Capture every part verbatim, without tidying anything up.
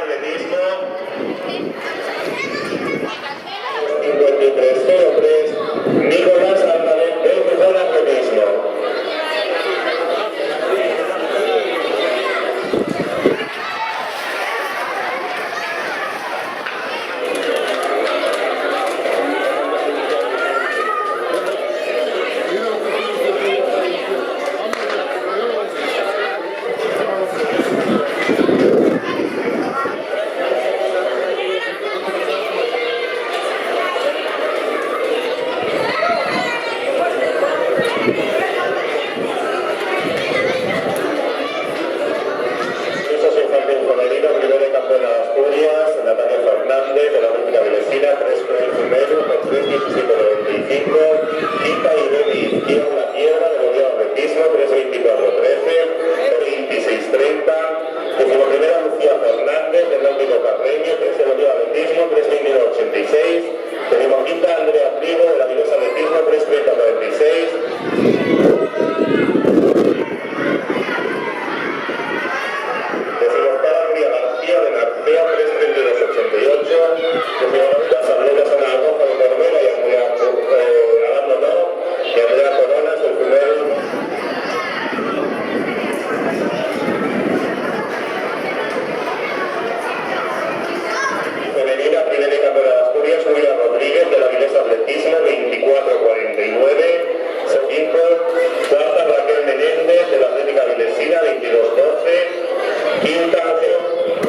Atletismo. Cincuenta y tres cero tres, Nicolás Álvarez, del Gijón Atletismo. Esos infantil femenino, primero campeona de Asturias, Natalia Fernández, de la República Valenciana, tres con el primero, con tres diecisiete noventa y cinco, quinta Irene Izquierda Piedra, de Bolívar Atletismo, tres veinticuatro trece, veintiséis treinta, decimoprimera Lucía Fernández, del Náutico Carreño, tres de Bolívar Atletismo, tres veintidós ochenta y seis, decimoquinta Andrea Trigo, de la Vilesa Atletismo, tres treinta cuarenta y seis. Decimoctava Andrea García de Narcea, tres treinta y dos ochenta y ocho. Decimoctava San Lucas Ana Roja de Corbera y Andrea, eh, Adán Donó y Andrea Coronas, el primero. Femenina, primera campeona de Asturias, Nuria Rodríguez, de la Vilesa Atletismo, veinticuatro cuarenta y nueve, cinco. Cuarta, Raquel Menéndez, de la Atlética Vilesina, veintidós doce. Quinta,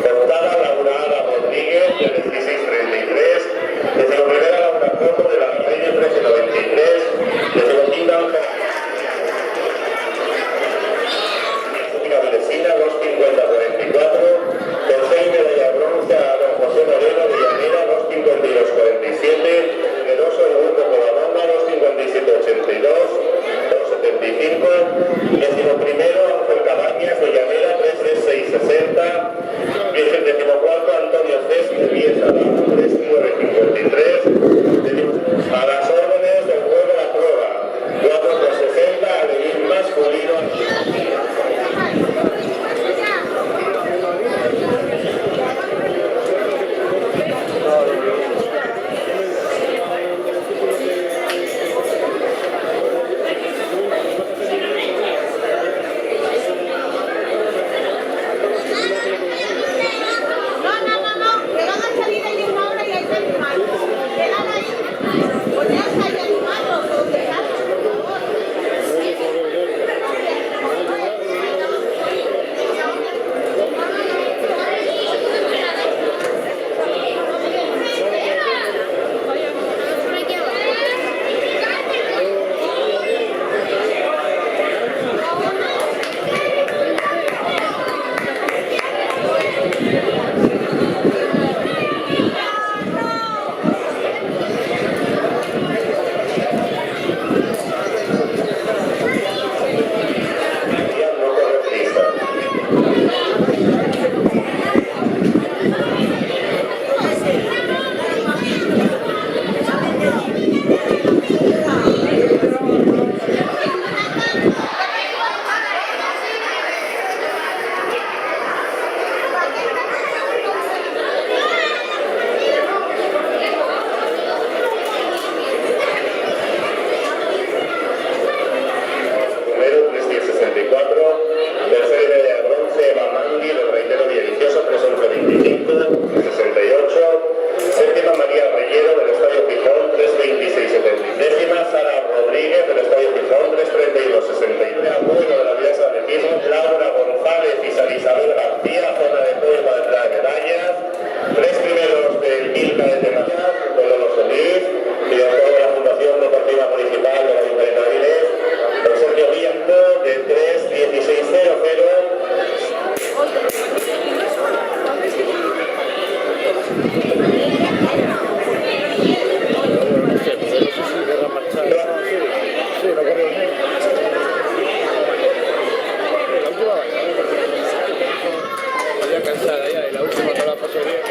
octava, Laura Ada Rodríguez, de dieciséis treinta y tres. Decimoprimera, Laura Coto, de la Carreño, trece noventa y tres. Decimoquinta, Atlética Vilesina, dos cincuenta cuarenta y cuatro. Tercera medalla de bronce a don José Moreno de Llanera, dos cincuenta y dos cuarenta y siete. Generoso, el grupo Covadonga, dos cincuenta y siete ochenta y dos, dos setenta y cinco. Decimoprimero, Ángel Cabañas de Llanera, tres dieciséis sesenta. Decimocuarto, Antonio César Viesa, tres nueve cincuenta y tres. A las órdenes del juego de la prueba. Cuatro por sesenta, a medir masculino. No, no, no, no, que van a salir ahí una hora y hay que animarlos. Quedan ahí. Poneos ahí a animarlos, o dejarlos, por favor. Número tres diez sesenta y cuatro, tercera medalla de bronce, Eva Mangui, del Reitero Villavicioso, tres once veinticinco, sesenta y ocho, séptima, María Reyero, del Estadio Gijón, tres veintiséis setenta y, décima, Sara Rodríguez, del Estadio Gijón, tres treinta y dos sesenta y tres, Abuelo, de la Vilesa Atletismo, Laura González y Sara Isabel García, zona de apoyo para entregar medallas. Tres primeros del mil cadete mayor, Dolores Solís, director de la Fundación Deportiva Municipal del Ayuntamiento de Avilés, don Sergio Viento, de tres dieciséis cero cero. Ya cansada ya, y la última no la pasó bien.